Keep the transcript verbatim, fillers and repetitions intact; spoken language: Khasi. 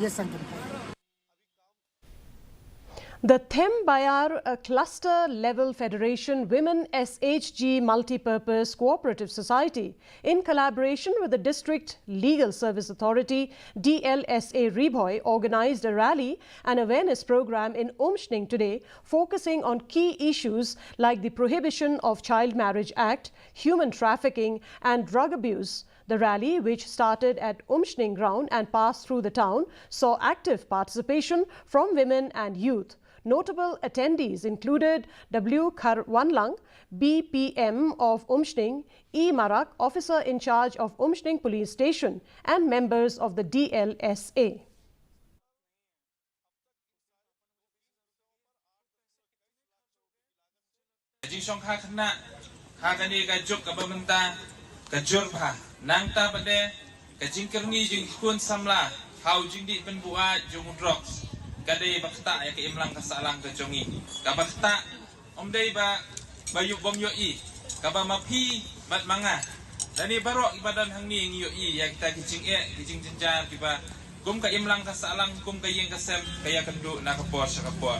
The Them Bayar, a cluster level federation, Women S H G Multipurpose Cooperative Society, in collaboration with the District Legal Service Authority, D L S A Ri Bhoi, organized a rally and awareness program in Umshning today, focusing on key issues like the Prohibition of Child Marriage Act, human trafficking, and drug abuse. The rally, which started at Umshning ground and passed through the town, saw active participation from women and youth. Notable attendees included W Kharwanlang, B P M of Umshning, E Marak, officer in charge of Umshning Police Station, and members of the D L S A. Ka jingshongkha khynnah ha kane ka juk kaba mynta ka jur bha. Nangta pat de ka jingkyrni jingkhun samla ha u jingdih pynbuaid jong u drugs ka dei ba ktah ïa ka imlang ka sahlang ka jong ngi. Kaba ktah ym dei ba, ba ïoh bym ïohi, kaba ma phi bad ma nga. Lane baroh kiba don hangne ngi ïohi ïa kita ki jingeh ki jingjynjar kiba kum ka imlang ka sahlang kum ka ïing ka sem ka ïakynduh na ka por sha ka por.